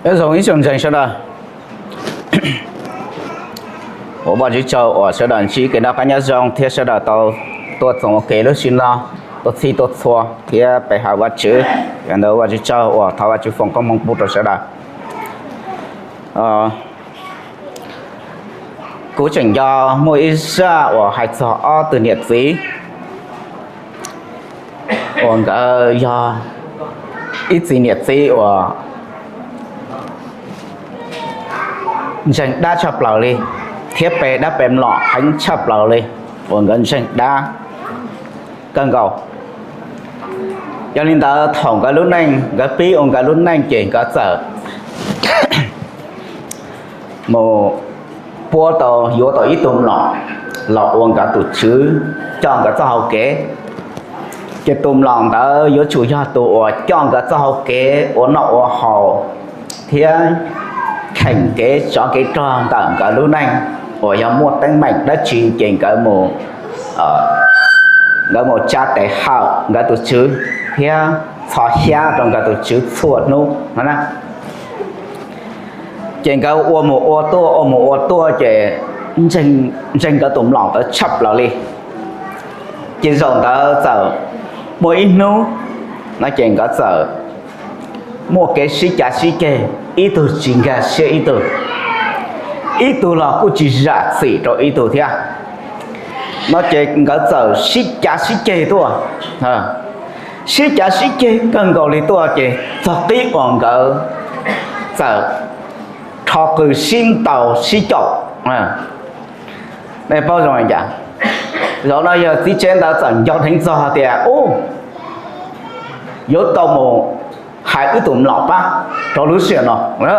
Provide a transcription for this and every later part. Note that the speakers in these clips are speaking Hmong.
Nyob zoo ib tsoom ntseeg sawv daws, ua Vajtswv tsaug uas sawv daws ntsib kev noj qab nyob zoo thiab sawv daws tau tuaj txoos ua ke lub sij hawm no, tuaj txhij tuaj txhua thiab pe hawm Vajtswv. Yog ntawd Vajtswv tsaug uas thov Vajtswv foom koob hmoov pub rau sawv daws. Kuv tseem nco muaj ib zaj uas hais txog ob tug niam txiv uas nkawd yog ib txiv niam txiv uas ntseeg dab tshaj plaws li, thiab pe dab pe mlom heev tshaj plaws li, uas nkawd ntseeg dab kawg nkaus. Yog li ntawd thaum nkawd lub neej, nkawd pib ua nkawd lub neej ces nkawd txawm mus puab tau, yuav tau ib tug mlom los ua nkawd tus tswv, coj nkawd txoj hau kev. Ces tus mlom ntawd yuav tsum yog tus uas coj nkawd txoj hau kev ua noj ua haus thiab kheem kev tsov kev rog ntawm nkawd lub neej, uas yog muaj teeb meem dab tsi ces nkawd mus, nkawd mus tsa tes hawm nkawd tus tswv thiab txhos xyab rau nkawd tus tswv txhua hnub no na. Ces nkawd ua mus ua tuaj, ua mus ua tuaj ces ntseeg nkawd tus mlom ntawd tshaj plaws li. Ces zaum ntawd txawm muaj ib hnub no ces nkawd txawm muaj kev sib cav sib ceg, ib tug tsis nkag siab ib tug, ib tug los kuj tsis zam txim rau ib tug thiab. No ces nkawd txawm sib cav sib ceg tuaj, sib cav sib ceg kawg nkaus li tuaj ces txog qib uas nkawd txawm rho qws sib ntaus sib caum. Nej paub zoo li cas? Zaum no yog txiv tsev ntawd txawm nco dheev txog hais tias, u, yuav tau mus hais wb tus mlom pab rau lub sij hawm no.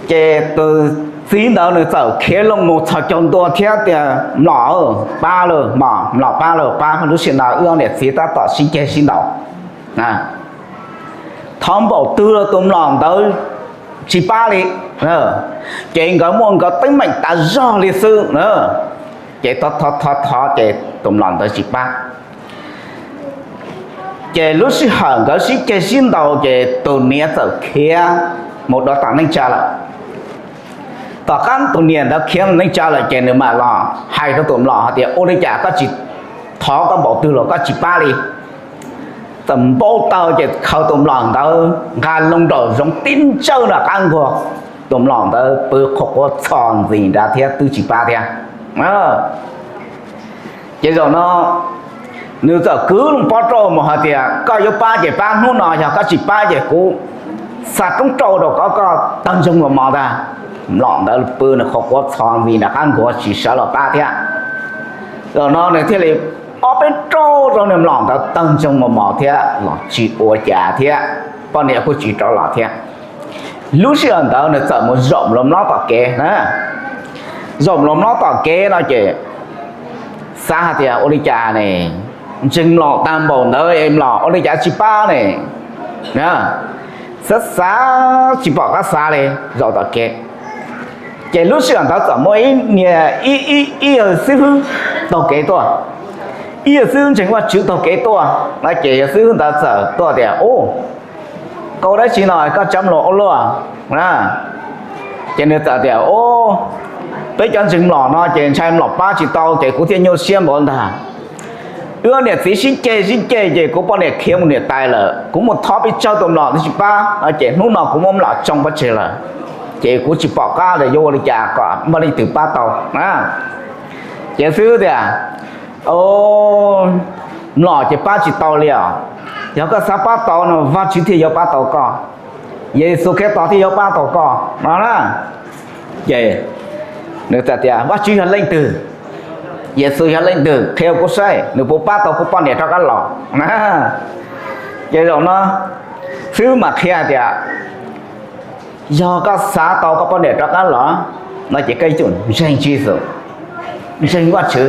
Ces tus txiv ntawd nws txawm khiav loo mus txhos caug ntua thiab tias, mlom pab lawm, mlom pab lawm, pab lub sij hawm no wb ob niam txiv tab tom sib ceg sib ntaus. Thov npaum twg los tus mlom ntawd tsis pab li. Ces nkawd muaj nkawd teeb meem tas zog li xwb. Ces thov thov thov ces tus mlom ntawd tsis pab. Ces lub sij hawm nkawd sib ceg sib ntaus ces tus niam txawm khiav mus dov tam neej tsa lawm. Tom qab tus niam ntawd khiav mus neej tsa lawm ces nws mam los hais rau tus mlom hais tias, ua li cas koj tsis, thov koj npaum twg los koj tsis pab li. Txawm npau taws ces khaws tus mlom ntawd nqa loo nraum zoov tib ntsawj nram qab nkuag. Tus mlom ntawd pw qhuav quav txhos ntxis nrad thiab twb tsis pab thiab. Ces zaum no nws txawm kwv loo pob rauj mus hais tias, koj yuav pab ces pab hnub no, yog koj tsis pab ces kuv xa roob rauj rau koj, koj tawg ntsoog los mos ntag. Mlom ntawd pw nws qhuav quav txhos ntxis nram qab nkuag tsis sawv los pab thiab. Zaum no nws thiaj li ob peb rauj rau nws mlom ntawd tawg ntsoog los mos thiab los tsis ua cas thiab, poj niam kuj tsis rov los thiab. Lub sij hawm ntawd nws txawm mus zaum los mlob tom kev na. Zaum los mlob tom kev no ces xav hais tias, ua li cas ne, ntseeg mlom tag npaum ntawd es mlom ua li cas tsis pab ne. Xav xav tsis pom qab xav li, zaum tom kev. Ces lub sij hawm ntawd txawm muaj ib niag, ib yawg xib hwb taug kev tuaj, ib yawg xib hwb ntseeg Vajtswv taug kev tuaj no ces yawg xib hwb ntawd txawm tuaj tias, u, koj ua dab tsi no koj tsav mlom ua luaj? Ces nws txawm tias, u, peb cov ntseeg mlom no ces ntshai mlom pab tsis tau ces kuv thiaj nyuaj siab npaum ntag. Wb niam txiv sib ceg sib ceg ces kuv poj niam khiav mus niam tais lawm, kuv mus thov pes tsawg tus mlom twb tsis pab no ces hnub no kuv muab mlom tsoo pov tseg lawm. Ces kuv tsis pom qab tias yuav ua li cas kom muaj leej twg pab tau na. Ces xib hwb tias, mlom ces pab tsis tau li os. Yog koj xav pab tau no Vajtswv thiaj yuav pab tau koj, Yexus Khetos thiaj yuav pab tau koj no na. Ces nws txawm tias, Vajtswv yog leej twg? Yexus yog leej twg? Qhia kuv saib nws puas pab tau kuv poj niam rov qab los na. Ces zaum no xib hwb mam qhia tias, yog koj xav tau koj poj niam rov qab los no ces koj yuav tsum ntseeg Tswv Yexus, ntseeg Vajtswv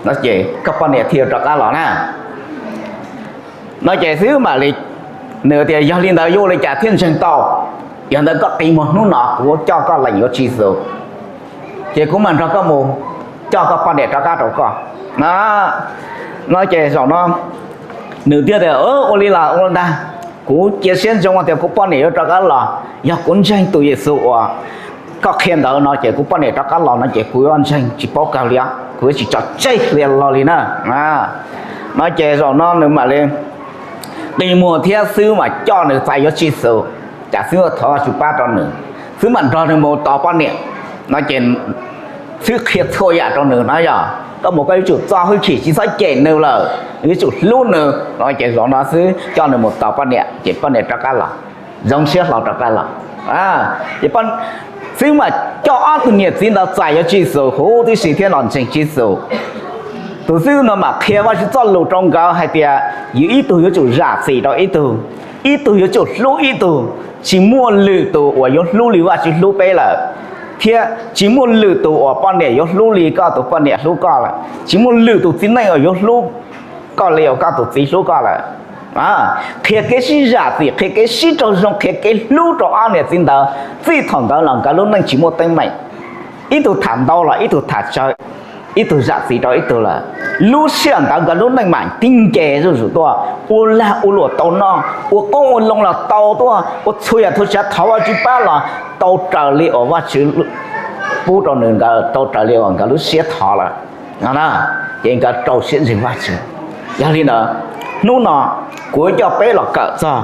no ces koj poj niam thiaj yuav rov qab los na. No ces xib hwb mam li, nws tias, yog li ntawd yuav ua li cas thiaj ntseeg tau? Yog ntawd koj qiv muag hnub no kuv coj koj lees yuav Tswv Yexus, ces kuv mam nrog koj mus coj koj poj niam rov qab rau koj. No ces zaum no nws thiaj tias, ua li los ua ntag. Kuv cia siab ntsoov tias kuv poj niam yuav rov qab los. Yog kuv ntseeg tus Yexus uas koj qhia ntawd no ces kuv poj niam rov qab los no ces kuv yuav ntseeg tsis paub kawg li, kuv yuav tsis tso tseg li los li na. No ces zaum no nws mam li qi muag thiab xwb mam coj nws txais yuav Tswv Yexus, cas xwb thov Vajtswv pab rau nws, xwb mam nrog nws mus tos poj niam. No ces xwb qhia txhua yam rau nws no yog koj mus koj yuav tsum txo hwj chim tsis txhob cem nws lawm, yuav tsum hlub nws no ces zaum no xwb coj nws mus tos poj niam ces poj niam rov qab los, zoo siab hlo rov qab los. Ces xwb mam coj ob tug niam txiv ntawd txais yuav Tswv Yexus huv tib si thiab los ntseeg Tswv Yexus. Tus xib hwb no mam qhia Vajtswv txoj lus rau nkawd hais tias yus ib tug yuav tsum zam txim rau ib tug, ib tug yuav tsum hlub ib tug. Tsis muaj lwm tus uas yuav hlub li Vajtswv hlub peb lawm, thiab tsis muaj lwm tus uas poj niam yuav hlub li koj tus poj niam hlub koj lawm, tsis muaj lwm tus txiv neej uas yuav hlub koj li uas koj tus txiv hlub koj lawm. Qhia kev sib zam txim, qhia kev sib raug zoo, qhia kev hlub rau ob niam txiv ntawd. Txij thaum ntawd los nkawd lub neej tsis muaj teeb meem, ib tug tham ntau los ib tug tham tsawg, ib tug zam txim rau ib tug lawm. Lub sij hawm ntawd nkawd lub neej mam tib nce zuj zus tuaj, ua lag ua luam tau noj, ua qoob ua loo los tau tuaj, ua txhua yam txhua tsav thov Vajtswv pab los tau raws li uas Vajtswv pub rau nws, nkawd tau raws li uas nkawd lub siab thov lawm. Ces nkawd rau siab ntseeg Vajtswv. Yog li ntawd, hnub no kuv coj peb los kawm txog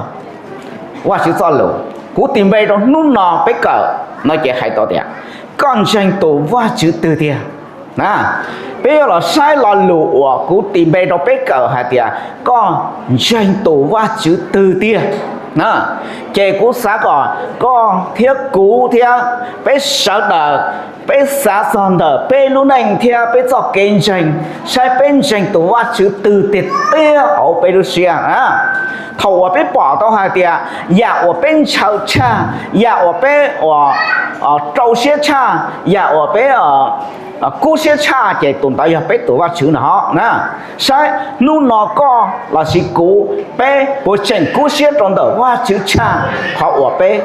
Vajtswv txoj lus. Kuv tis npe rau hnub no peb kawm no ces hais tau tias, koj ntseeg tus Vajtswv twg tiag? Peb yuav los saib lo lus uas kuv tis npe rau peb kawm hais tias, koj ntseeg tus Vajtswv twg tiag? Ces kuv xav kom koj thiab kuv thiab peb sawv daws, peb xav txog ntawm peb lub neej thiab peb txoj kev ntseeg, saib peb ntseeg tus Vajtswv twg tiag tiag hauv peb lub siab. Thaum uas peb pom tau hais tias yam uas peb ntshaw tshaj, yam uas peb rau siab tshaj, yam uas peb kub siab tshaj ces tus ntawd yog peb tus Vajtswv no hov. Saib hnub no koj lossis kuv, peb puas tseem kub siab rau ntawm Vajtswv tshaj qhov uas peb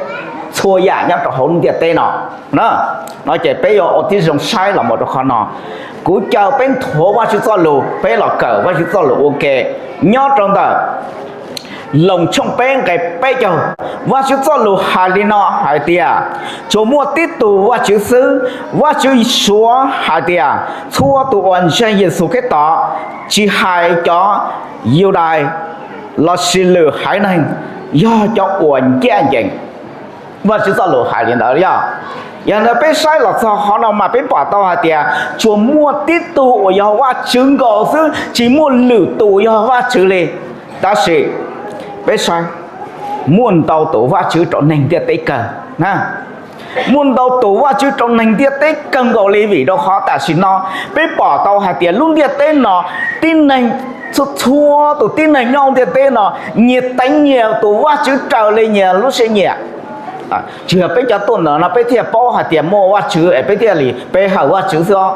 txhua yam nyob rau hauv ntiaj teb no? No ces peb yuav ua tib zoo saib los mus rau qhov no. Kuv caw peb nthuav Vajtswv txoj lus, peb los kawm Vajtswv txoj lus ua ke nyob rau ntawm Loos tshooj peb nqe peb caug. Vajtswv txoj lus hais li no hais tias, tsuas muaj tib tug Vajtswv xwb. Vajtswv suav hais tias, txhua tus uas ntseeg Yexus Khetos, tsis hais cov Yudais lossis lwm haiv neeg, yog cov uas ncaj ncees. Vajtswv txoj lus hais li ntawd yog. Yog li ntawd peb saib los txog qhov no mas peb pom tau hais tias tsuas muaj tib tug uas yog Vajtswv nkaus xwb, tsis muaj lwm tus yog Vajtswv li. Tab sis peb saib, muaj ntau tus Vajtswv rau neeg ntiaj teb kawg. Muaj ntau tus Vajtswv rau neeg ntiaj teb kawg nkaus li, vim rau qhov tam sim no peb pom tau hais tias lub ntiaj teb no, tib neeg, txhua txhua tus tib neeg nyob ntiaj teb no nyias teev nyias tus Vajtswv raws li nyias lub siab nyiam. Tsis yog peb cov tuaj ntawm no peb thiaj paub hais tias muaj Vajtswv es peb thiaj li pe hawm Vajtswv xwb os.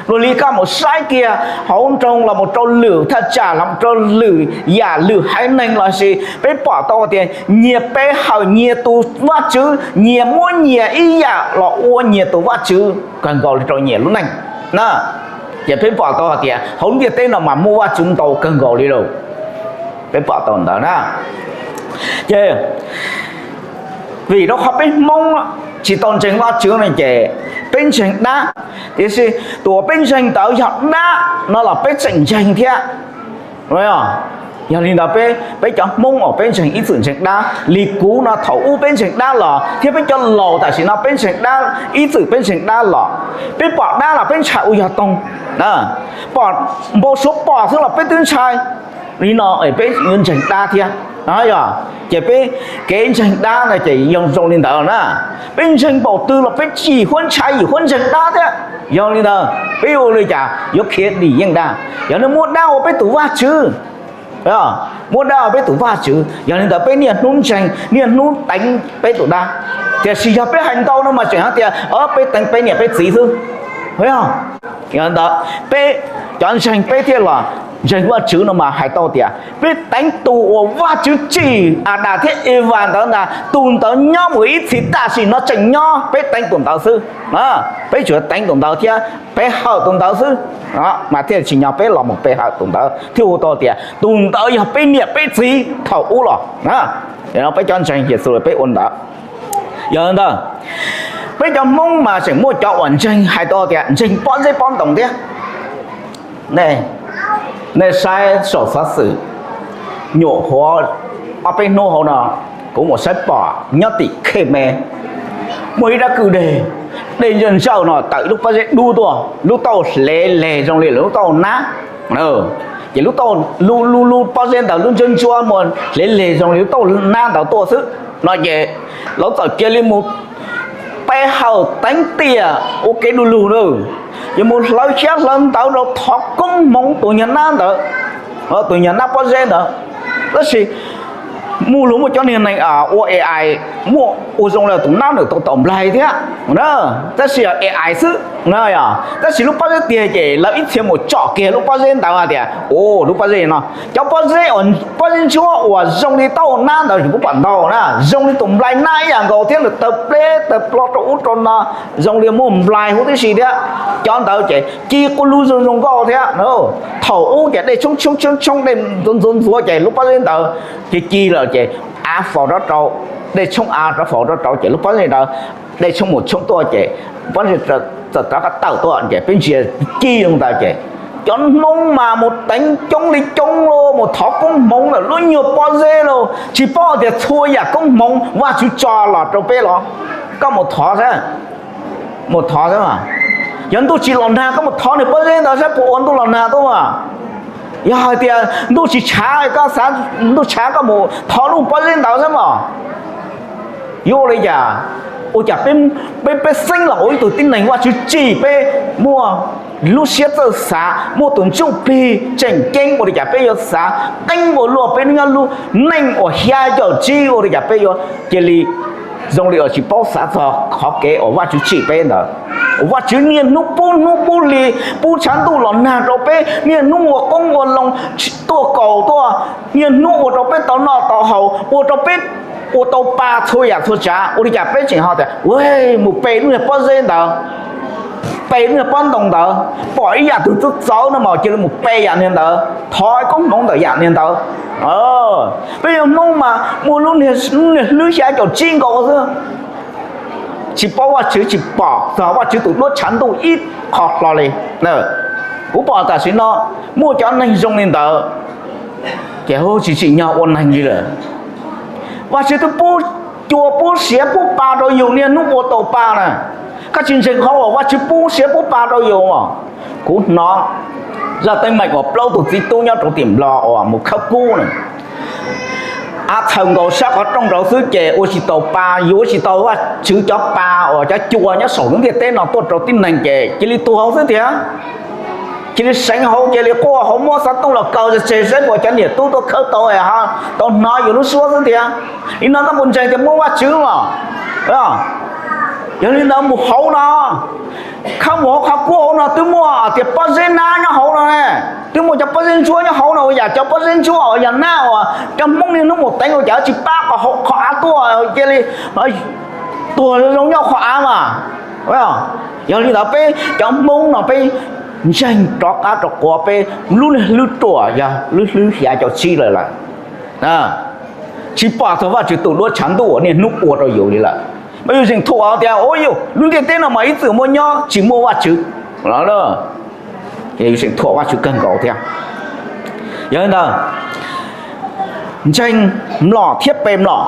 Luag li koj mus saib kiag hauv nroog los mus rau lwm thaj tsam los mus rau lwm yam lwm haiv neeg los sis peb pom tau tias nyias pe hawm nyias tus Vajtswv, nyias muab nyias ib yam los ua nyias tus Vajtswv kawg nkaus li rau nyias lub neej. Ces peb pom tau hais tias hauv ntiaj teb no mas muaj Vajtswv ntau kawg nkaus li lawm. Peb pom tau ntawd na. Ces vim rau qhov peb Hmoob tsis tau ntseeg Vajtswv no ces peb ntseeg dab. Tiam sis tus uas peb ntseeg ntawd yog dab no los peb tseem ntseeg thiab. Yog li ntawd peb, peb cov Hmoob uas peb ntseeg ib txwm ntseeg dab li kuv no, thaum ub peb ntseeg dab los thiab peb cov laus tam sim no peb ntseeg dab, ib txwm peb ntseeg dab los, peb pom dab los peb ntshai ua yog toog. Pom npau suav pom xwb los peb twb ntshai. Li no peb yuav ntseeg dab thiab. Yog ces peb kev ntseeg dab no ces zoo li ntawd na. Peb ntseeg npaum twg los peb yim huab ntshai yim huab ntseeg dab thiab. Yog li ntawd peb ua li cas yuav khiav dim yeej dab? Yog nej muab dab ua peb tus Vajtswv, muab dab ua peb tus Vajtswv, yog li ntawd peb niaj hnub ntseeg niaj hnub teev peb tus dab. Tiam sis yog peb hais ntau no mas tseem hais tias peb teev peb niam peb txiv xwb. Yog ntawd peb cov ntseeg peb thiaj los Ntseeg Vajtswv no mas hais tau tias peb teev tus uas Vajtswv tsim Adas thiab Evas ntawd ntag, tus ntawd nyob mus ib txhis tam sim no tseem nyob, peb teev tus ntawd xwb. Peb tsuas teev tus ntawd thiab pe hawm tus ntawd xwb, mas thiaj tsim nyog peb los mus pe hawm tus ntawd thiab hu tau tias tus ntawd yog peb niam peb txiv thaum ub los. Peb cov ntseeg Yexus peb ua ntawd. Yog ntawd, peb cov Hmoob mas tseem muaj cov uas ntseeg hais tau tias ntseeg pob zeb pob ntoo thiab. Nej saib saum xov xwm nyuam qhuav ob peb hnub hauv no, kuv mus saib pom nyob tim Khej Me muaj ib dab kwj deg, dej ntsawj ntsawj no tawm ib lub pob zeb dub tuaj, lub tauj hle leg zoo li lub tauj nab. Ces lub tauj, lub, lub, lub pob zeb ntawd lub ntsuab ntsuab muaj hle leg zoo li lub tauj nab ntawd tuaj xwb no ces lawv txawm cia li mus pe hawm teev tiam ua kev du lug na, ces mus hlawv xyab hlawv ntawv rau thov koob hmoov tus nyuag nab ntawd, tus nyuag nab pob zeb ntawd. Tab sis muaj luag muaj cov niag neeg ua A I muaj ua zoo li tus nab ntawd tau tom nplaig thiab, tab sis yog A I xwb. Tab sis lub pob zeb tiag ces lawv ib txhia mus tsom kiag lub pob zeb ntawd hais tias, u, lub pob zeb no, cov pob zeb, pob zeb ntsuab uas zoo li tauj nab ntawd kuv pom ntau na, zoo li tus nplaig nab ib yam nkaus thiab, nws tawg pleb tawg plo rau ub rau no, zoo li muaj nplaig huv tib si thiab. Cov ntawd ces ci quj lug zoo zoo nkauj thiab. Thaum ub ces dej tshoob tshoob tshoob tshoob, dej ntxuav ntxuav ntxuav ces lub pob zeb ntawd ci ci lawm ces av faus rov rau, dej tshoob av rov faus rov rau ces lub pob zeb ntawd, dej tshoob mus tshoob tuaj ces pob zeb txawm rov qab tawm tuaj ces peb ntsia ci zoo ntawd ces cov Hmoob mas mus teev coob li coob los mus thov koob hmoov ntawm lub nyuag pob zeb los tsis paub tias txhua yam koob hmoov Vajtswv tso los rau peb los koj mus thov xwb, mus thov xwb. Yog ntuj tsis los nag koj mus thov niag pob zeb ntawd saib puas ua ntuj los nag tuaj mas. Yog hais tias ntuj tsis tshav, koj xav ntuj tshav koj mus thov lub pob zeb ntawd xwb mas. Yuav ua li cas? Ua cas peb, peb xeeb los ua ib tug tib neeg Vajtswv tsim peb muaj lub siab txawj xav, muaj tus ntsuj plig tseem ceeb, ua li cas peb yuav xav qeeb ua luaj peb nyob lub neej uas xya caum tsib, ua li cas peb yuav cia li zoo li uas tsis paub xav txog qhov kev uas Vajtswv tsim peb ntawd. Uas Vajtswv niaj hnub pub hnub pub hli, pub tshav ntuj los nag rau peb, niaj hnub ua qoob ua loo tuaj kaus tuaj, niaj hnub ua rau peb tau noj tau haus, ua rau peb ua tau pa txhua yam txhua tsav, ua li cas peb tseem ho tias mus pe lub niag pob zeb ntawd, pe lub niag pob ntoo ntawd, pom ib yam twg txawv txawv no mas cia li mus pe yam niag ntawd, thov koob hmoov ntawm yam niag ntawd. Peb yog Hmoob mas muaj lub niag hlwb xya caum tsib nkaus xwb, tsis paub Vajtswv, tsis pom txog Vajtswv tus duab tshav ntuj ib qho hlo li. Kuv pom tam sim no muaj cov neeg zoo li ntawd, ces tsis tsim nyog ua neeg li lawm. Vajtswv twb pub cua pub siav pub pa rau yus niaj hnub ua tau pa na, koj tsis ntseeg qhov uas Vajtswv pub siav pub pa rau yus. Kuv hnov zaj teeb meem uas plaub tug txiv tub nyob rau tim Nplog uas mus khawb kub na, av txhaws nkaus sab qhov rooj rau xwb ces ua tsis tau pa, yuav tsis tau Vajtswv cov pa uas cov cua nyob saum lub ntiaj teb no tuaj rau tib neeg ces cia li tuag hauv xwb tiag. Cia li seev hauv, cia li quaj hauv, muab xov tooj los kaw tseg saib puas cov niam tub tuaj khawb tau, tau hnov yus lub suab xwb tiag. Li no koj puas ntseeg tias muaj Vajtswv mas? Yog li ntawd mus hauv no, khawb mus hauv qhov kub hauv no twb muaj tias pob zeb nab nyob hauv no ne, twb muaj cov pob zeb ntsuab nyob hauv no, ua yam cov pob zeb ntsuab uas yog nab uas cov Hmoob niaj hnub mus teev ua cas tsis pab qhov av tuaj, cia li tuag zoo nyob qhov av mas. Yog li ntawd peb cov Hmoob no peb ntseeg rov qab rau qhov peb lub niag hlwb ruam yog lub hlwb xya caum tsib lawm lawm, tsis pom txog Vajtswv tus duab tshav ntuj uas niaj hnub ua rau yus li lawm. Mas yus tseem thuam tias, u, yus lub ntiaj teb no mas ib txwm muaj nyob tsis muaj Vajtswv los, yus tseem thuam Vajtswv kawg nkaus thiab. Yog li ntawd, ntseeg mlom thiab pe mlom,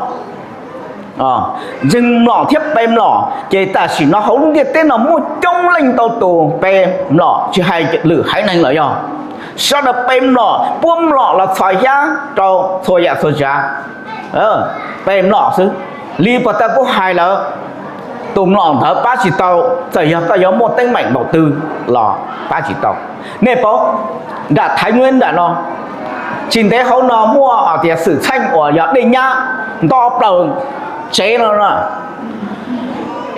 ntseeg mlom thiab pe mlom ces tam sim no hauv lub ntiaj teb no muaj coob leej ntau tus pe mlom, tsis hais lwm haiv neeg los yog sawv daws pe mlom, puab mlom los txhos xyab rau txhua yam txhua tsav, pe mlom xwb. Li puag ta kuv hais lawm, tus mlom ntawd pab tsis tau, txawm yog koj yuav muaj teeb meem npaum twg los pab tsis tau. Nej paub, nram Thaiv Nyuj nram no, tsis ntev hauv no muaj tias xwm txheej uas yog dej nyab nto plaws tsev no na.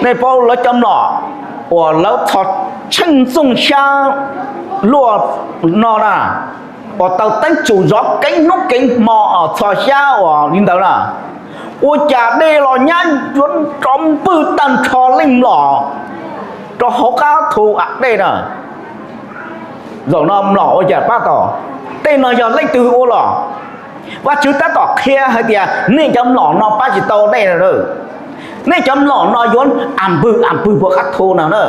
Nej paub lawv cov mlom uas lawv txhos tsheej txooj xyab luaj no na, pom taws teeb tsum zov keev hnub keev hmo txhos xyab uas li ntawd na, ua cas dej los nyab yuav rov npwj tag nrho leej mlom rau hauv qab thu av dej na. Zaum no mlom ua cas pab tau, tej no yog leej twg ua los? Vajtswv tab tom qhia hais tias nej cov mlom no pab tsis tau nej no. Nej cov mlom no yuav am pwg am pwg puag qab thu no na.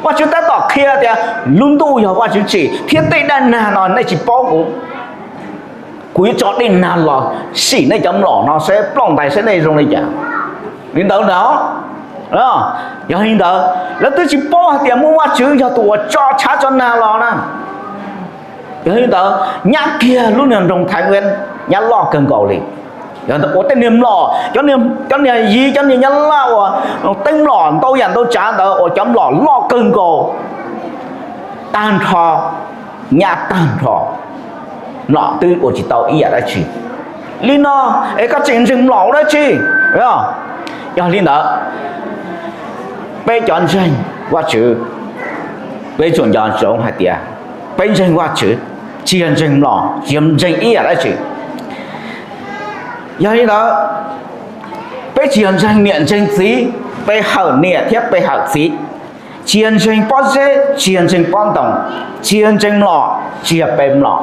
Vajtswv tab tom qhia tias lub ntuj yog Vajtswv tsim thiab tej dej nag no nej tsis paub kuv. Kuv yuav tso dej nag los sim nej cov mlom no saib ploj ntais saib nej zoo li cas. Li ntawd na, yog li ntawd lawv twb tsis paub hais tias muaj Vajtswv yog tus uas tso tshav tso nag los na. Yog li ntawd nyab kiag lub niag nroog Thaiv Ueb nyab loj kawg nkaus li. Yog ntawd ua tej niag mlom, cov niag yiv cov niag nyab laj uas teeb mlom ntau yam ntau tsav ntawd uas cov mlom loj kawg nkaus tag nrho, nyab tag nrho, mlom twb ua tsis tau ib yam dab tsi. Li no es koj tseem ntseeg mlom ua dab tsi? Yog li ntawd peb cov ntseeg Vajtswv, peb tsuas nco ntsoov hais tias peb ntseeg Vajtswv, tsis yog ntseeg mlom, tsis yog ntseeg ib yam dab tsi. Yog li ntawd peb tsis yog ntseeg niam ntseeg txiv, pe hawm niam thiab pe hawm txiv, tsis yog ntseeg pob zeb, tsis yog ntseeg pob ntoos, tsis yog ntseeg mlom, tsis yog pe mlom.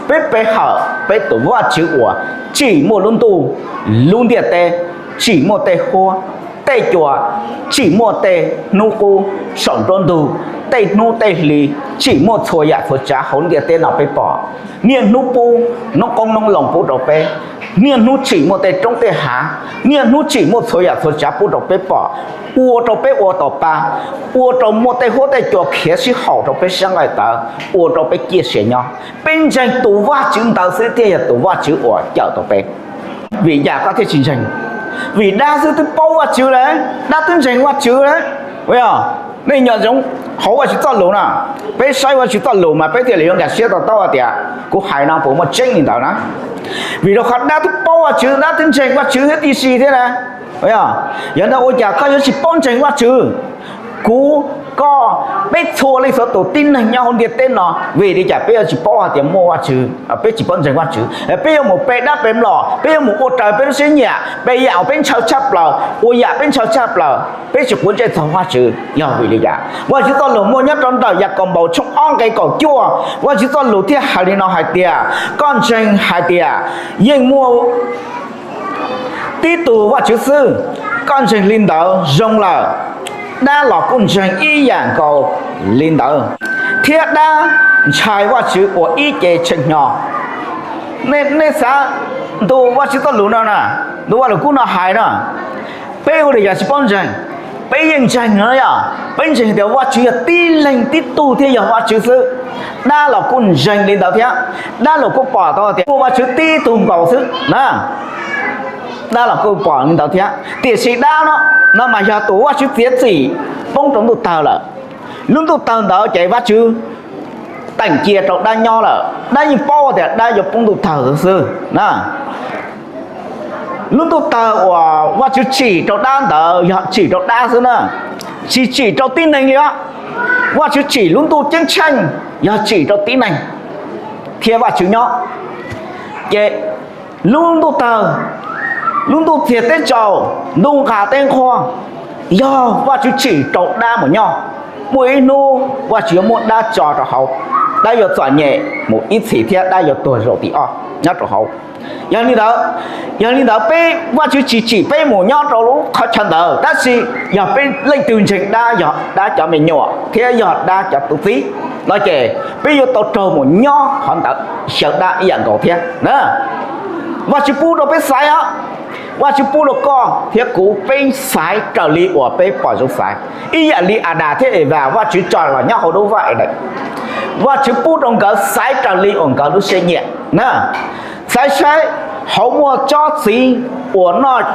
Peb pe hawm peb tus Vajtswv uas tsim muaj lub ntuj, lub ntiaj teb, tsim muaj tej huab, tej cua, tsim muaj tej hnub qub saum nruab ntug, tej hnub tej hli, tsim muaj txhua yam txhua tsav hauv ntiaj teb no peb pom. Niaj hnub pub noob qoob noob loo pub rau peb, niaj hnub tsim muaj tej roob tej hav, niaj hnub tsim muaj txhua yam txhua tsav pub rau peb pom, ua rau peb ua tau pa, ua rau muaj tej huab tej cua khiav sib haum rau peb sab nqaij tawv, ua rau peb ciaj sia nyob. Peb ntseeg tus Vajtswv ntawd xwb thiaj yog tus Vajtswv uas cawm tau peb. Vim yam koj thiaj tsis ntseeg? Vim dab xwb twb paub Vajtswv lawm, dab twb ntseeg Vajtswv lawm. Ua yog nej nco ntsoov hauv Vajtswv txoj lus na, peb saib Vajtswv txoj lus mas peb thiaj li yuav nkag siab to taub hais tias kuv hais no puas muaj tseeb li ntawd na. Vim rau qhov dab twb paub Vajtswv, dab twb ntseeg Vajtswv thiab tib si thiab na. Yog ntawd ua cas koj yuav tsis paub ntseeg Vajtswv? Kuv, koj, peb txhua leej txhua tus tib neeg nyob hauv ntiaj teb no, vim li cas peb yuav tsis paub hais tias muaj Vajtswv? Peb tsis paub ntseeg Vajtswv, peb yuav mus pe dab pe mlom, peb yuav mus ua raws peb lub siab nyiam, pe yam uas peb ntshaw tshaj plaws, ua yam peb ntshaw tshaj plaws, peb tsis quav ntsej txog Vajtswv. Yog vim li cas? Vajtswv txoj lus muaj nyob rau ntawm Yakaunpaus tshooj ob nqe kaum cuaj, Vajtswv txoj lus thiaj hais li no hais tias, koj ntseeg hais tias yeej muaj tib tug Vajtswv xwb, koj ntseeg li ntawd zoo lawm. Dab los kuj ntseeg ib yam nkaus li ntawd, thiab dab ntshai Vajtswv ua ib ce tshee hnyo. Nej xav, ntu Vajtswv txoj lus no na, ntu Vajluskub no hais no, peb ua li cas tsis paub ntseeg? Peb yeej ntseeg no yog peb ntseeg tias Vajtswv yog tib leeg tib tug thiab yog Vajtswv xwb. Dab los kuj ntseeg li ntawd thiab, dab los kuj pom tau tias muaj Vajtswv tib tug nkaus xwb na. Dab los kuj pom li ntawd thiab, tiam sis dab no, no mas yog tus Vajtswv txiav txim poob rau ntuj tawg lawm. Lub ntuj tawg ntawd ces Vajtswv teem cia rau dab nyob lawm, dab yeej paub tias dab yuav poob ntuj tawg xwb na. Lub ntuj tawg uas Vajtswv tsim rau dab ntawd yog tsim rau dab xwb na, tsis tsim rau tib neeg li os. Vajtswv tsim lub ntuj ceeb tsheej yog tsim rau tib neeg thiab Vajtswv nyob. Ces lub ntuj tawg, lub ntuj txiag teb tsaus, ntuj nqa teb nqhuab, yog Vajtswv tsim rau dab mus nyob. Muaj ib hnub Vajtswv yuav muab dab tso rau hauv, dab yuav txom nyem mus ib txhis thiab dab yuav tuag zaum tim ob nyob rau hauv. Yog li ntawd, yog li ntawd peb, Vajtswv tsis tsim peb mus nyob rau lub qhov chaw ntawd, tab sis yog peb leej twg ntseeg dab, yog dab cov me nyuam thiab yog dab cov tub txib no ces peb yuav tau raug mus nyob qhov ntawd xyaw dab ib yam nkaus thiab na. Vajtswv pub rau peb xaiv os, Vajtswv pub rau koj thiab kuv peb xaiv raws li uas peb pom zoo xaiv. Ib yam li Adas thiab Evas Vajtswv tso los nyob hauv lub vaj Edees, Vajtswv pub rau nkawd xaiv raws li uas nkawd lub siab nyiam na. Xaiv saib hauv muaj tsob txiv uas noj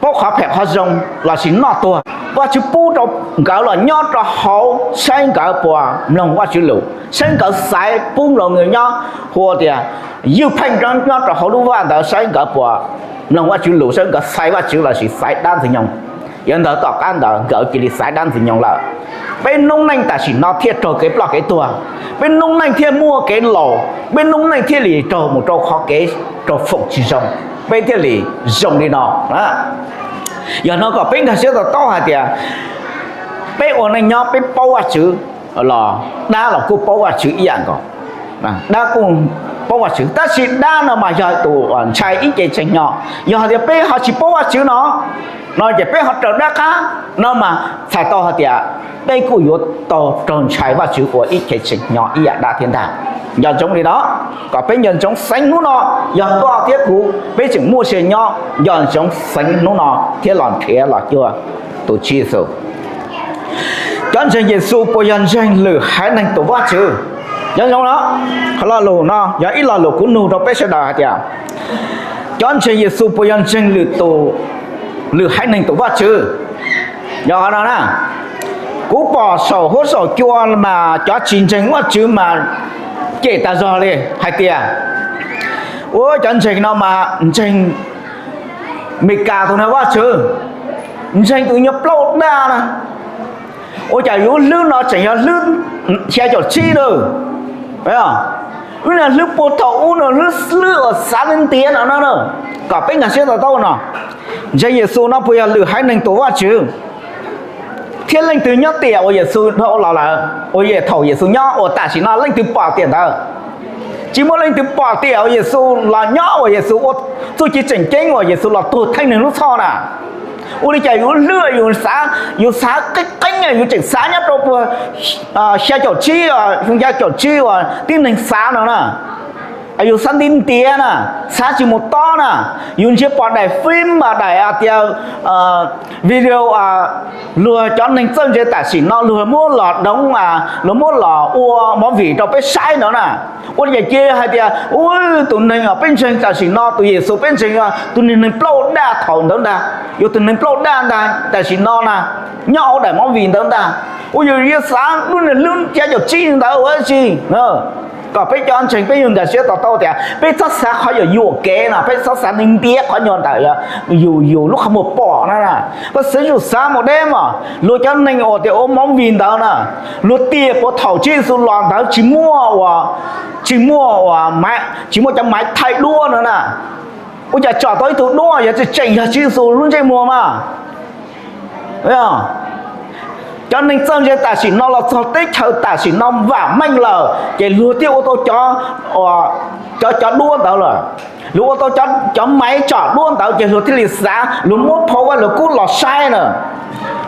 paub qhov phem qhov zoo lossis noj tuag. Vajtswv pub rau nkawd los nyob rau hauv saib nkawd puas mloog Vajtswv lus, saib nkawd xaiv pub nkaus nkawd nyob, hu tias ywj pheej nyob rau hauv lub vaj ntawd saib nkawd puas mloog Vajtswv lus, saib nkawd xaiv Vajtswv lossis xaiv dab Ntxwg Nyoog. Yog ntawd tom qab ntawd nkawd cia li xaiv dab Ntxwg Nyoog lawm. Peb noob neej tam sim no thiaj raug kev ploj kev tuag, peb noob neej thiaj muaj kev laus, peb noob neej thiaj li raug mus rau qhov kev raug foom tsis zoo, peb thiaj li zoo li no. Yog no kom peb nkag siab to taub hais tias peb ua neej nyob peb paub Vajtswv los dab los kuj paub Vajtswv ib yam nkaus. Dab kuj paub Vajtswv tab sis dab no mas yog tus ntshai ib ce tseem nyo. Yog hais tias peb ho tsis paub Vajtswv no, no ces peb ho raws dab qab no mas txhais tau hais tias peb kuj yuav tau raug ntshai Vajtswv ua ib ce tseem nyo ib yam dab thiab ntag. Nco ntsoov li no, kom peb nco ntsoov xeev hnub no, yog koj thiab kuv peb tseem muaj sia nyob, nco ntsoov xeev hnub no thiab los nrhiav los cuag tus Tswv Yexus. Cov ntseeg Yexus puas yog ntseeg lwm haiv neeg tus Vajtswv? Nco ntsoov no, qhov lo lus no yog ib lo lus kuv nug rau peb sawv daws hais tias cov ntseeg Yexus puas yog ntseeg lwm tus, lwm haiv neeg tus Vajtswv? Yog no na, kuv pom saum huab saum cua mas cov tsis ntseeg Vajtswv mas cem tas zog li hais tias ua cov ntseeg no mas ntseeg Meskas tus niag Vajtswv, ntseeg tus nyuag plaub daj na. Ua cas yus hlwb no tseem yog hlwb xya caum tsib na. Lub niag hlwb puag thaum ub no, hlwb hlwb uas xav ntiav ntiav no na. Kom peb nkag siab to taub no, ntseeg Yexus no puas yog lwm haiv neeg tus Vajtswv? Thiab leej twg nyob tiam uas Yexus dhau los lawm, uas thaum Yexus nyob uas tam sim no leej twg pom tiam ntawd? Tsis muaj leej twg pom tiam uas Yexus los nyob uas Yexus ua txuj ci tseem ceeb uas Yexus los tuag theej neeg lub txhoj na. Ua li cas yus hlwb yus xav, yus xav qeeb qeeb yus tseem xav nyob rau puag xya caum tsib, xya caum tsib uas tib neeg xav no na. Yus xav ntiav ntiav na, xav tsis mus tob na. Yus ntsia pom daim fib mas daim tias video luag cov neeg txawj ntse tam sim no luag muab los doov, luag muab los ua movie rau peb saib no na. Ua li cas cia hais tias ua tus neeg uas peb ntseeg tam sim no, tus Yexus peb ntseeg, tus niag neeg plaub daj thaum ntawd ntag, yog tus neeg plaub daj ntag tam sim no na, nyob hauv daim movie ntawd ntag. Ua yus yuav xav lub niag hlwb xya caum tsib ntawd ua dab tsi? Kom peb cov ntseeg peb yug nkag siab to taub tias peb txhob xav qhov yuam yuam kev no, peb txhob xav ntiav ntiav qhov nyuag ntawm yus, yus lub qhov muag pom na. Koj xav zuj xav mus deb mas luag cov neeg uas tias ua movie ntawd na, luag tias puag thaum Tswv Yexus los ntawd tsis muaj uas, tsis muaj uas, tsis muaj cov maiv thaij duab no na. Ua cas tsom tau ib tug duab yog tseem tseem yog Tswv Yexus lub ntsej muag mas? Cov neeg txawj ntse tam sim no los txog teb chaws tam sim no vam meej lawm ces luag thiaj ua tau cov, cov, cov duab ntawd lawm. Luag ua tau cov maiv tsom duab ntawd ces luag thiaj li xav, luag muab phau Vajluskub los saib na.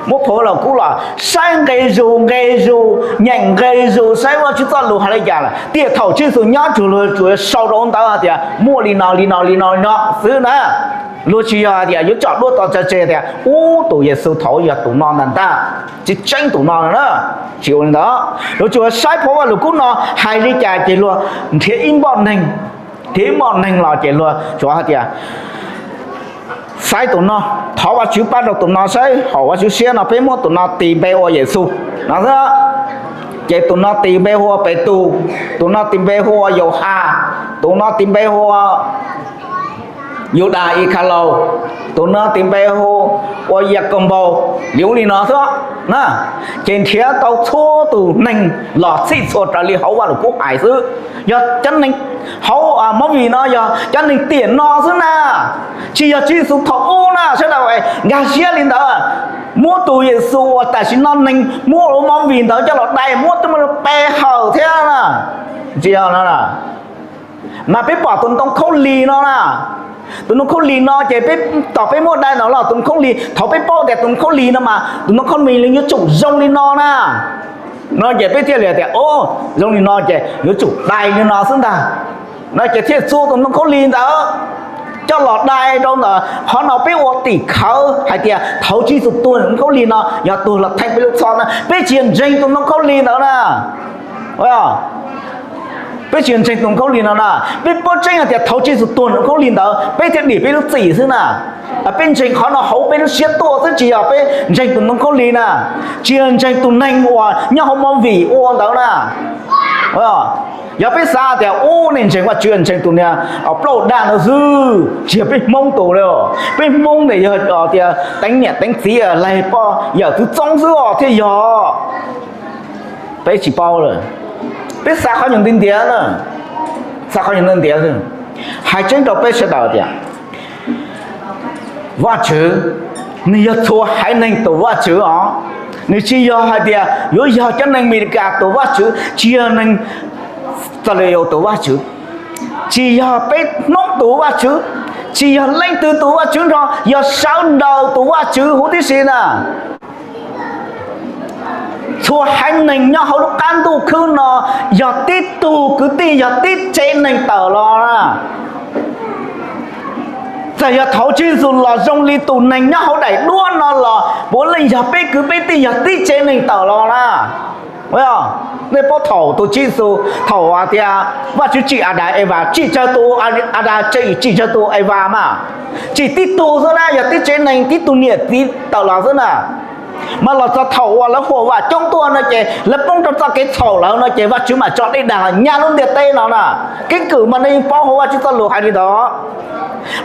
Muab phau Vajluskub los saib nqe zus nqe zus, nyeem nqe zus saib Vajtswv txoj lus hais li cas lawm. Tiam thaum Tswv Yexus nyob tsuas luag tsuas sau rau ntawd hais tias muaj li no li no li no no xwb na. Luag tsis yog hais tias yuav tsom duab tso tseg tias ub tus Yexus thaum yog tus no ntag ntag, tsis tseeb tus no no na. Tsis ua li ntawd, luag tsuas saib phau Vajluskub no hais li cas ces luag nrhiav ib npoj neeg, nrhiav ib npoj neeg los ces luag tsuas hais tias xaiv tus no, thov Vajtswv pab rau tus no saib, haum Vajtswv siab no peb muab tus no tis npe ua Yexus no xwb. Ces tus no tis npe hu ua Petus, tus no tis npe hu ua Yauhas, tus no tis npe hu ua Yudas Ikhalaus, tus no tis npe hu ua Yakaunpaus, li ub li no xwb na. Ces nrhiav tau txhua tus neeg los txhij txhua raws li hauv Vajluskub hais xwb. Yog cov neeg hauv movie no yog cov neeg tiam no xwb na, tsis yog Tswv Yexus thaum ub na. Sawv daws nkag siab li ntawd, muab tus Yexus uas tam sim no neeg muab ua movie ntawd coj los dai muab twb muaj pe hawm thiab na. Tsis yog no, mas peb pom tus ntoo khaub lig no na. Tus ntoo khaub lig no ces peb, thaum peb muab dai no los tus ntoo khaub lig, thaum peb paub tias tus ntoo khaub lig no mas tus ntoo khaub lig yuav tsum zoo li no na, no ces peb thiaj li tias o, zoo li no ces yuav tsum dai li no xwb ntag. No ces thiaj txua tus ntoo khaub lig ntawd coj los dai rau ntawm qhov no. Peb ua tim khawv hais tias thaum Tswv Yexus tuag ntoo khaub lig no yog tuag los theej peb lub txhoj na. Peb tsis yog ntseeg tus ntoo khaub lig ntawd na. Peb tsis yog ntseeg tus ntoo khaub lig no na. Peb paub tseeb hais tias thaum Tswv Yexus tuag ntoo khaub lig ntawd peb thiaj dim peb lub txim xwb na. Peb ntseeg qhov no hauv peb lub siab tuaj xwb, tsis yog peb ntseeg tus ntoo khaub lig na. Tsis yog ntseeg tus neeg uas nyob hauv movie ua ntawd na. Yog peb xav tias ub, nej ntseeg Vajtswv ntseeg tus niag plaub daj ntawd xwb, tsis yog peb Hmoob tus li. Peb Hmoob ntawm yog tias teev niam teev txiv laig poj yawm txwv txoob xwb os thiaj yog. Peb tsis paub lawm, peb xav qhov nyuag ntiav ntiav na, xav qhov nyuag ntiav ntiav xwb. Hais tseeb rau peb sawv daws tias Vajtswv, nws yog txhua haiv neeg tus Vajtswv os. Nws tsis yog hais tias yuav yog cov neeg Amelikas tus Vajtswv, tsis yog neeg Xas Las Yos tus Vajtswv, tsis yog peb Hmoob tus Vajtswv, tsis yog leej twg tus Vajtswv nrog, yog sawv daws tus Vajtswv huv tib si na. Txhua haiv neeg nyob hauv lub qab ntuj khwb no yog tib tug kwv tij, yog tib tsev neeg tawm los na. Txawm yog thaum Tswv Yexus los zoo li tus neeg nyob hauv daim duab no los puav leej yog peb kwv peb tij, yog tib tsev neeg tawm los na. Nej paub thaum tus Tswv Yexus, thaum hais tias Vajtswv tsim Adas Evas, tsim tsawg tus Adas, tsim tsawg tus Evas mas? Tsim tib tug xwb na, yog tib tsev neeg tib tug niam txiv tawm los xwb na. Mas los txog thaum uas lawv huam vam coob tuaj no ces lawv poob rau txoj kev txhaum lawm no ces Vajtswv mam tso dej dag los nyab lub ntiaj teb no na. Keeb kwm mas nej yeej paub hauv Vajtswv txoj lus hais li ntawd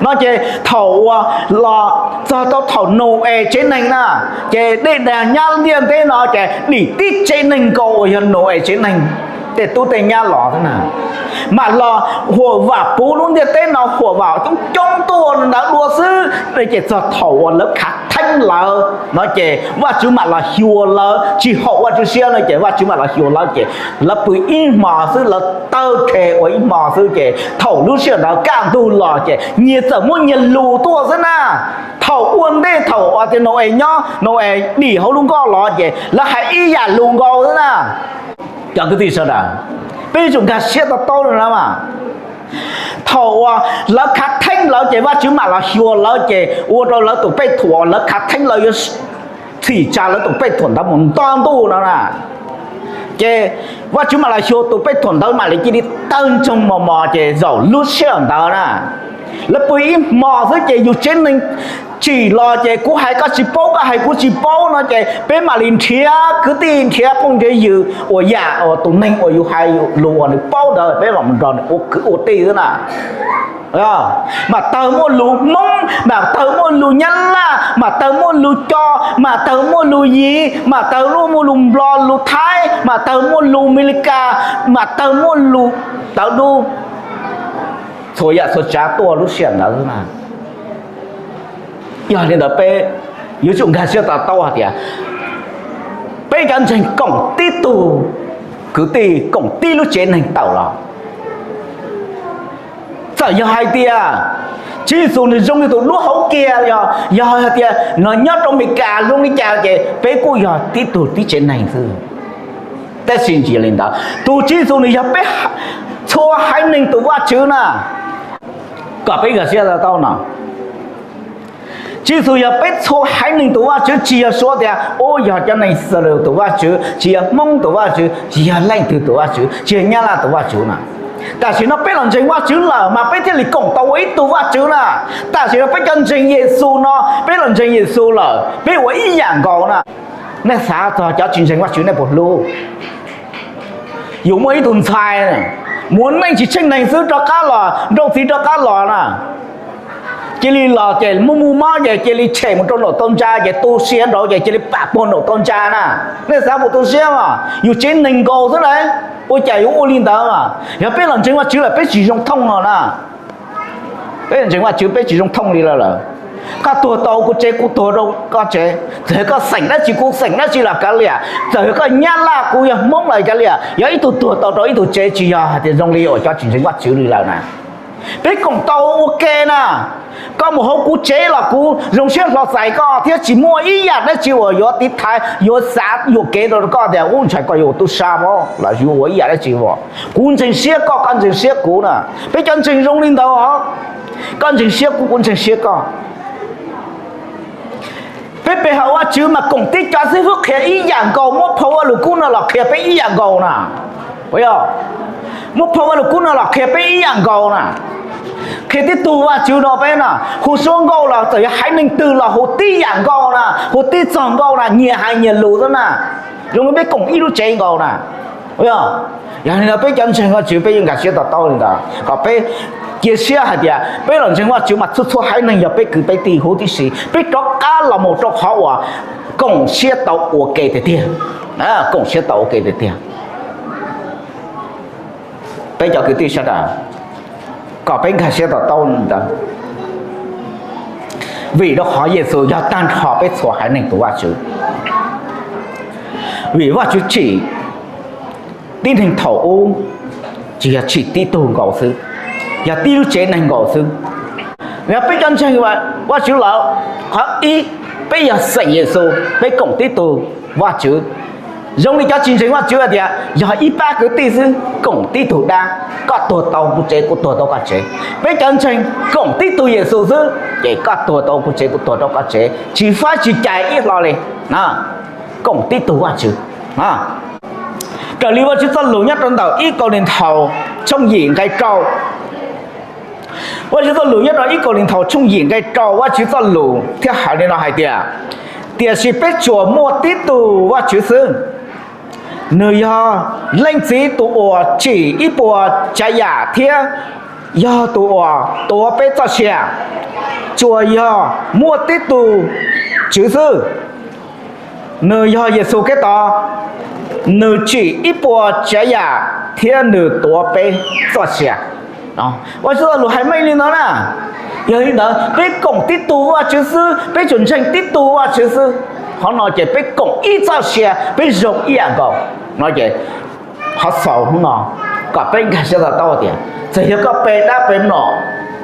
no. Ces thaum uas los txog rau thaum Nau-es tsev neeg na, ces dej dag nyab lub ntiaj teb no ces dim tib tsev neeg nkaus uas yog Nau-es tsev neeg tej tub tej nyab los xwb na. Mam los huam vam puv lub ntiaj teb no, huam vam coob coob tuaj ntawd dua xwb no ces txog thaum uas lawv khav theeb lawm no ces Vajtswv mam los xyuas lawv, tsis haum Vajtswv siab no ces Vajtswv mam los xyuas lawv ces lawv pw ib hmos xwb, lawv tawg rhe ua ib hmos xwb ces thaum lub sij hawm ntawd kaj ntug los ces nyias txawm muab nyias lus tuaj xwb na. Thaum ua ntej thaum uas tias Nau-es nyob, Nau-es dim hauv lub nkoj los ces lawv hais ib yam lus nkaus xwb na. Cov kwv tij sawv daws, peb yuav tsum nkag siab to taub no na mas. Thaum uas lawv khav theeb lawm ces Vajtswv mam los xyuas lawv ces ua rau lawv tus pej thuam uas lawv khav theeb lawm yuav txhim tsa lawv tus pej thuam ntawd mus nto ntuj no na. Ces Vajtswv mam los xyuas tus pej thuam ntawd mam li cia li tawg ntsoog mos mos ces zaum lub sij hawm ntawd na, lawv pw ib hmos xwb ces yus tsev neeg tsim los ces kuv hais koj tsis paub, koj hais kuv tsis paub no ces peb mam li nrhiav kwv tij nrhiav phooj nrhiav ywg ua yam uas tus neeg uas yus hais lus uas nws paub ntawd peb mam mus nrog nws ua kwv ua tij xwb na. Mam tawg muaj lus Hmoob, mam tawg muaj lus Nyab Laj, mam tawg muaj lus Co, mam tawg muaj lus Yiv, mam tawg muaj lus Nplog lus Thaib, mam tawg muaj lus Amelikas, mam tawg muaj lus tawv dub, txhua yam txhua tsav tuaj lub sij hawm ntawd xwb na. Yog li ntawd peb yuav tsum nkag siab to taub hais tias peb cov ntseeg koom tib tug kwv tij, koom tib lub tsev neeg tawm los. Txawm yog hais tias Tswv Yexus nws zoo li tus duab hauv kiag, yog hais tias nws nyob rau Amelikas zoo li cas ces peb kuj yog tib tug tib tsev neeg xwb. Tab sis tsis yog li ntawd, tus Tswv Yexus nws yog peb txhua haiv neeg tus Vajtswv na. Kom peb nkag siab to taub no, Tswv Yexus yog peb txhua haiv neeg tus Vajtswv, tsis yog suav tias ub yog cov neeg Xas Las Yos tus Vajtswv, tsis yog Hmoob tus Vajtswv, tsis yog leej twg tus Vajtswv, tsis yog Nyab Laj tus Vajtswv na. Tam sim no peb los ntseeg Vajtswv lawm mas peb thiaj li koom tau ua ib tug Vajtswv na. Tam sim no peb cov ntseeg Yexus no, peb los ntseeg Yexus lawm peb ua ib yam nkaus na. Nej xav txog cov tsis ntseeg Vajtswv nej puas hlub? Yus muaj ib tug ntxhais mus ua neej tsis tsheej neeg xwb rov qab los, nrauj txiv rov qab los na, cia li los ces muaj mus mob ces cia li tshem mus rau nraum tau ntsa ces tu siav nraud ces cia li pam puag nraum tau ntsa na. Nej xav puas tu siab mas? Yus tsev neeg nkaus xwb na, ua cas yuav ua li ntawd mas? Yog peb los ntseeg Vajtswv lawm peb tsis zoo thooj no na. Peb ntseeg Vajtswv peb tsis zoo thooj li lawm lawm. Koj tuag tau kuv tsev, kuv tuag rau koj tsev, txawm yog koj xeem dab tsi kuv xeem dab tsi los kav liam, txawm yog koj Nyab Laj kuv yog Hmoob los kav liam, yog ib tug tuag tau rau ib tug tsev tsis yog hais tias zoo li uas cov tsis ntseeg Vajtswv li lawm na. Peb koom tau ua ke na. Koj mus hauv kuv tsev los kuv zoo siab hlo txais koj thiab tsis muaj ib yam dab tsi uas yuav tiv thaiv, yuav xav yuam kev rau koj tias ub ntshai koj yuav ua tub sab los yuav ua ib yam dab tsi os. Kuv ntseeg siab koj, koj ntseeg siab kuv na. Peb cov ntseeg zoo li ntawd os, koj ntseeg siab kuv, kuv ntseeg siab koj. Peb pe hawm Vajtswv mas koom tib co xib fwb qhia ib yam nkaus, muab phau Vajluskub no los qhia peb ib yam nkaus na. Muab phau Vajluskub no los qhia peb ib yam nkaus na. Qhia tib tug Vajtswv no peb na, hu suab nkauj los txawm yog haiv neeg twg los hu tib yam nkaus na, hu tib txog nkauj na, nyias hais nyias lus xwb na. Zoo li peb koom ib lub tsev nkaus na. Yog li no peb cov ntseeg Vajtswv peb yeej nkag siab to taub li ntawd kom peb cia siab hais tias peb los ntseeg Vajtswv mas txhua txhua haiv neeg yog peb kwv peb tij huv tib si, peb rov qab los mus rau qhov uas koom siab tau ua ke tiag tiag. Koom siab tau ua ke tiag tiag. Peb cov kwv tij sawv daws, kom peb nkag siab to taub ntawd, vim rau qhov Yexus yog tag nrho peb txhua haiv neeg tus Vajtswv. Vim Vajtswv tsim tib neeg thaum ub tsis yog tsim tib tug nkaus xwb, yog tib lub tsev neeg nkaus xwb. Yog peb cov ntseeg Vajtswv lawm, qhov ib, peb yog xeem Yexus, peb koom tib tug Vajtswv. Zoo li cov tsis ntseeg Vajtswv hais tias yog ib pab kwv tij xwb, koom tib tug dab, koj tuag tau kuv tsev, kuv tuag tau koj tsev. Peb cov ntseeg koom tib tug Yexus xwb, ces koj tuag tau kuv tsev, kuv tuag tau koj tsev, tsis faib tsis cais ib hlo li. Koom tib tug Vajtswv. Raws li Vajtswv txoj lus nyob rau ntawm ib Kauleethaus tshooj yim nqe rau, Vajtswv txoj lus nyob rau ib Kauleethaus tshooj yim nqe rau, Vajtswv txoj lus thiaj hais li no hais tias, tiam sis peb tsuas muaj tib tug Vajtswv xwb. Nws yog Leej Txiv tus uas tsim ib puas tsav yam thiab yog tus uas tuav peb txoj sia. Tsuas yog muaj tib tug Tswv xwb, nws yog Yexus Khetos, nws tsim ib puas tsav yam thiab nws tuav peb txoj sia. Vajtswv txoj lus hais meej li no na. Yog li ntawd peb koom tib tug Vajtswv xwb, peb tsuas ntseeg tib tug Vajtswv xwb, qhov no ces peb koom ib txoj sia, peb zoo ib yam nkaus. No ces qhov xaus hnub no kom peb nkag siab to taub tias txawm yog koj pe dab pe mlom,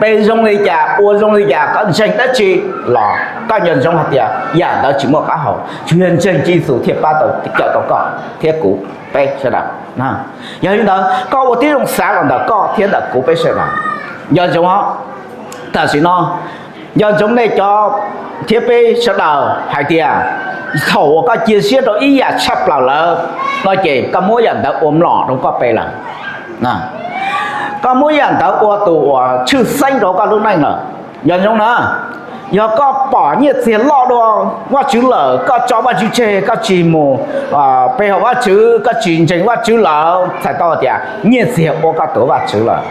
pe zoo li cas, ua zoo li cas, koj ntseeg dab tsi los koj nco ntsoov hais tias yam ntawd tsis muaj qab hau, tsuas yog ntseeg Tswv Yexus thiaj pab tau, cawm tau koj thiab kuv, peb sawv daws. Yog li ntawd koj ua tib zoo xav los ntawm koj thiab ntawm kuv peb sawv daws. Nco ntsoov, tam sim no nco ntsoov nej cov thiab peb sawv daws hais tias thaum uas koj cia siab rau ib yam tshaj plaws lawm no ces koj muab yam ntawd ua mlom rau koj pe lawm. Koj muab yam ntawd ua tus uas tshwj xeeb rau koj lub neej lawm. Nco ntsoov na, yog koj pom nyiaj txiag loj dua Vajtswv lawm, koj tso Vajtswv tseg, koj tsis mus pe hawm Vajtswv, koj tsis ntseeg Vajtswv lawm, txhais tau tias nyiaj txiag ua koj tus Vajtswv lawm,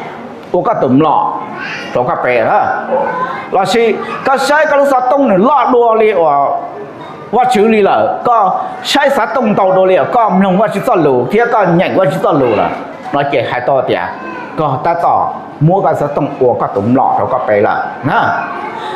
ua koj tus mlom rau koj pe. Lossis koj saib koj lub xov tooj nws loj dua li uas Vajtswv li lawm, koj saib xov tooj ntau dua li uas koj mloog Vajtswv txoj lus thiab koj nyeem Vajtswv txoj lus lawm, no ces hais tau tias koj tab tom muab koj xov tooj ua koj tus mlom rau koj pe lawm na.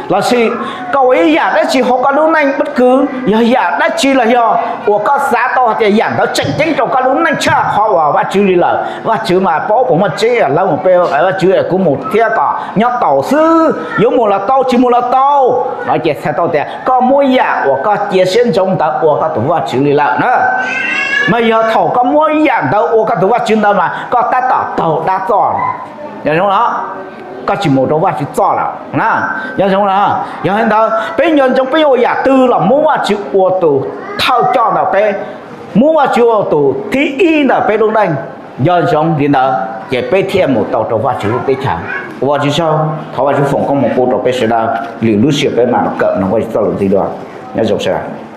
Lossis koj ua ib yam dab tsi hauv koj lub neej pab kwv, yog yam dab tsi los yog uas koj xav tau hais tias yam ntawd tseem ceeb rau koj lub neej tshaj qhov uas Vajtswv li lawm, Vajtswv mas paub puas muaj tseeb, lawv mus pe Vajtswv, kuv mus thiab kom nyob taus xwb, yuav mus los tau, tsis mus los tau, no ces txhais tau tias koj muab yam uas koj cia siab ntsoov ntawd ua koj tus Vajtswv li lawm na. Mas yog thaum koj muab yam ntawd ua koj tus Vajtswv ntawd mas koj tab tom taug dab txoj. Nco ntsoov, koj tsis mus rau Vajtswv txoj lawm. Nco ntsoov, yog li ntawd peb nco ntsoov peb ua yam twg los muab Vajtswv ua tus thawj coj ntawm peb, muab Vajtswv ua tus thib ib ntawm peb lub neej. Nco ntsoov li ntawd ces peb thiaj mus tau rau Vajtswv lub teb chaws. Ua Vajtswv tsaug, thov Vajtswv foom koob hmoov pub rau peb sawv daws, lwm lub sij hawm peb mam los kawm mloog Vajtswv txoj lus ntxiv dua. Nyob zoo sawv daws.